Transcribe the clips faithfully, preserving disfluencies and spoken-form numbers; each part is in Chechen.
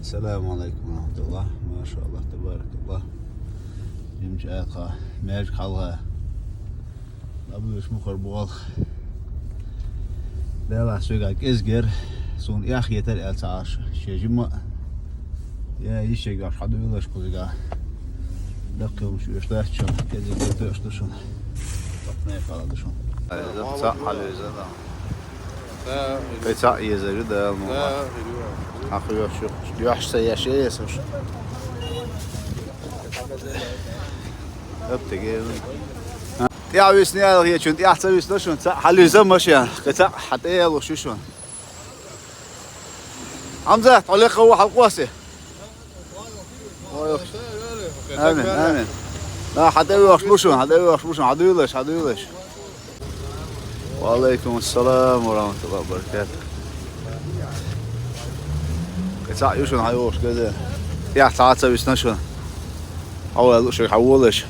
Ассаламу Ӏалайкум ва рахьматуллахӀ. МашаАллахӀ, табаракаллахӀ. Жимчу аьлла, маьждиг хьалха. Абуьш мухар бу гӀалх. Делахь соьга кӀезгера, суна эхь хетар аьлла ца Ӏаш. Шен жима а, я йиш йош хьадуьйлаш кхузга. Даккхилмаш оьш дац шуна, кӀезиг тоьаш ду шуна. Патнай хала ду шуна. Ай, зап цхьаъ хьалвеза, да. Кхин цхьаъ езар ю, Дала мукъ лахь. Хьан хьоьхуш ю? Юьхьаш ца еш, еш уж. Оп, теге. ТӀаьхьа висна аьлла хетачун, тӀаьхьа ца висна шун, цхьаъ хьалуьйза машен, кхин цхьаъ хьан тӀе ялуш ю шун. Хьамзат, хьо лекха ву хьалкъосе. Амин, амин. Да, хьан тӀе вехаш бу шун, хьан тӀе вехаш бу шун, хьан дуьйлаш, хьан дуьйлаш. Ва Ӏалайкум ассалам ва рахьматуллахӀи ва баракатухӀ. Кхин цхьаъ ю шун хьан йохуш газе. ТӀаьхьа цхьа а ца висна шун. Хьо ваьлла шуьга хьан волаш.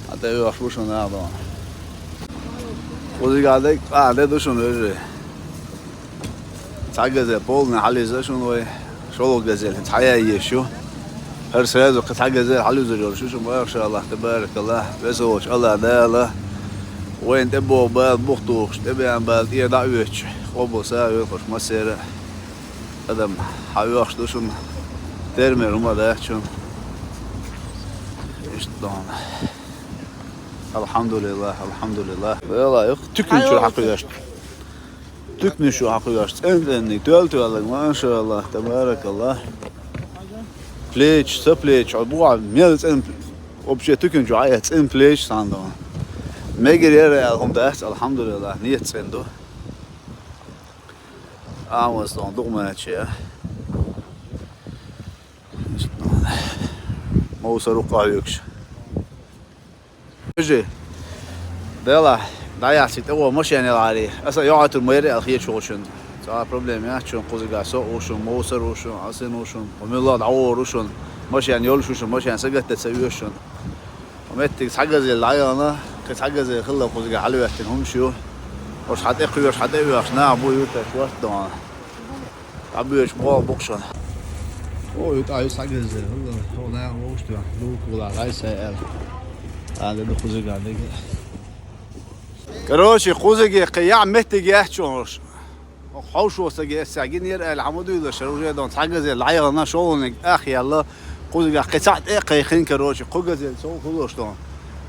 Хьан тӀе вехаш бу шун нах дона. Кхузига дайг къа де ду шун, вежарий. Цхьа газель полный хьалуьйза шуна вай. ШолгӀа газель хӀинца хьаяйеш ю. ХӀара сразу кхин цхьа газель хьалуьйзур йолуш ю шуна, машаАллахӀ, табаракаллахӀ. Веза волчу АллахӀ Дала вайна тӀебогӀу бала бух тухуш, тӀебеана бала тӀера дӀа а оьцуш, къобал са а йойла хӀорш массеран а. Адам хьан оьхуш ду шуна, термер хӀума дац шуна. Иштта дона. АлхьамдулиллахӀ, алхьамдулиллахӀ. Вела, юха туькан чуьра хьакхоьхуш. Туькнаш ю хьакхоьхуш, цӀен-цӀенниг, тоьл-тоьллиг, машаАллахӀ, табаракаллахӀ. Плеч, са плеч, хьо бухахь мел цӀен, вообще туькан чу Ӏа эцна цӀен плеч цхьаьна ду. Мегар яра аьлла хӀума дац, алхьамдулиллахӀ, нийят цӀена ду. Амаз ду, дукха ма чеа. Мовсар ву къахьоьгуш. Вежарий, Дела, дӀаяхьа цига тӀе вон машен ялахьарий, аса йоӀ Ӏуьттур ма яра аьлла хеташ волчун. Цхьа а проблема яц шун, кхузига со а ву шун, Мовсар а ву шун, Ӏасин а ву шун, хӀун милла а дӀавогӀур ву шун, машен йолуш ву шун, машен сагатдан ца оьшу шун. Хьо меттиг цхьа газель дӀаяхана, кхин цхьа газель хилла кхузига хьалаветтина хӀумаш ю. Ош хьан тӀе кхоьхуш, хьан тӀе оьхуш нах бу юьрташ ватта дона. ДӀабоьдуш боху букъ шуна. О, ю тӀаьхьа ю схьагезза, хӀалла, хьо наха вовшах тоьхна, лулкула гӀайса аьлла. Ала ду кхузига дега. Короче, кхузиге кхин яа меттиг яц шуна уьш. Хьовшо стаге эсса гинера аьлла, хьан ма дуьйлаш, уже дон цхьа газель дӀаяхана, шолгӀаниг ах яьлла, кхузигах кхин цхьаъ тӀе а кхайкхина, короче, кху газель сов хуьлуш дон.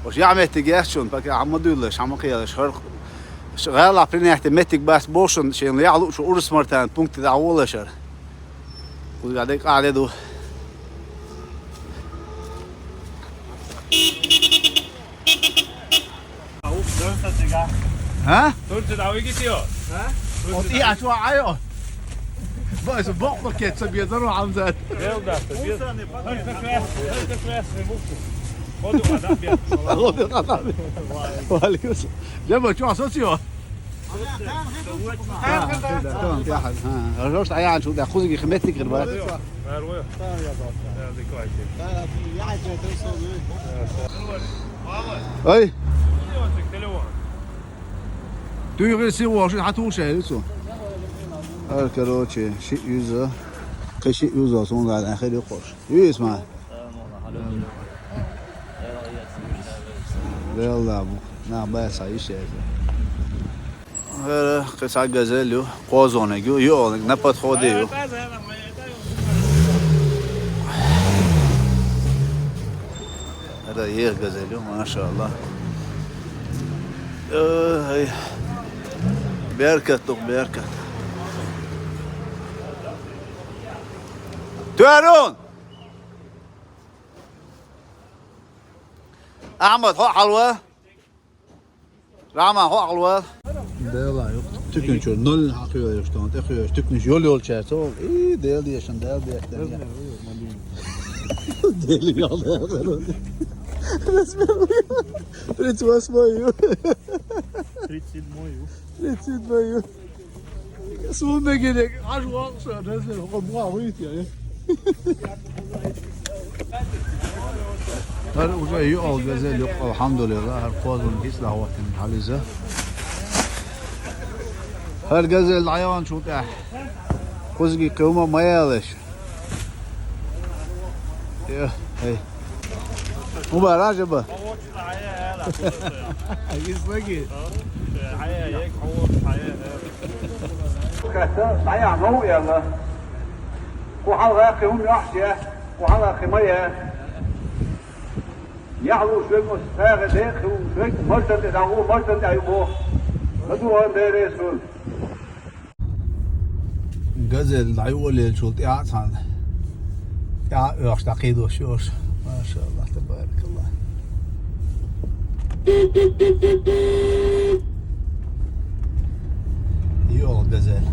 Уьш яа меттиг яц шуна, пока хьан ма дуьйлаш, хьан ма кхелаш, хӀара Ш-, гӀала принятие меттиг бац боху шуна, шайна яхь луучу Урус-Мартан пункте дӀагӀолашара. Кхузга дерг къахьде ду. А? Турция дӀавигитио? А? Турция дӀа- Бо, иза боккъал кеца безаро, Хьамзат. Белда, без. Только красный, только красный муку. Ходу вода без. Ходу вода без. Валюс. Джема, чё, асоцио? Ха, ха, ха, ха, ха. Рожошта аян чу да, кхузиге хи меттиг хир бац. Ай. ДуьйгӀир сив воши хьан туша хӀерицу? Ар, короче, шиъ юза. Кхин шиъ юза, сон гӀад ахир юкъош. Юйс ма. Велла бу. На баса ишега. ХӀара кхин цхьа газель ю, кхозониг ю, йоалиг на подходе ю. ХӀара еха газель ю, машаАллахӀ. Ай, беркат ду, беркат. Туьрун! Ахьмад, хьо хьалва? Рахьман, хьо хьалва? Дела, юха туькан чуьра ноль хьакхоьхуш, тон тӀекхоьхуш, туьканаш йол-йолчаьрца. И, Дела дешан, Дела дешан. Дела ял, Дела. Размер. Тридцать восьмой ю. Тридцать седьмой ю. Тридцать седьмой ю. Суна мегине, аш воксо, дезде, хо буа вуйти, я. ХӀара уже йоал газель ю, алхьамдулиллахӀ, хӀара кхозун хӀисла хӀоттина хьализа. ХӀара газель дӀаяхана чу тӀехь. Кхузги кхиума ма ялаш. Йо, хей. Мубарак жаба. Кхетта дӀаяхьа новкъа яьлла. Кху хьалха кхи хӀума йохьаш я, кху хьалха кхи ма я. Яхь луш вег оцу сагӀа декъа хӀума вег, маждан тӀе дӀагӀо, маждан тӀе ю боху. Ма дугӀан деррис ву. Газель дӀайолаелчул тӀаьхьа цхьаьна тӀаьхьа оьхуш дӀакхийдош йолуш. Машаллах, табаракаллах. Йо, газель.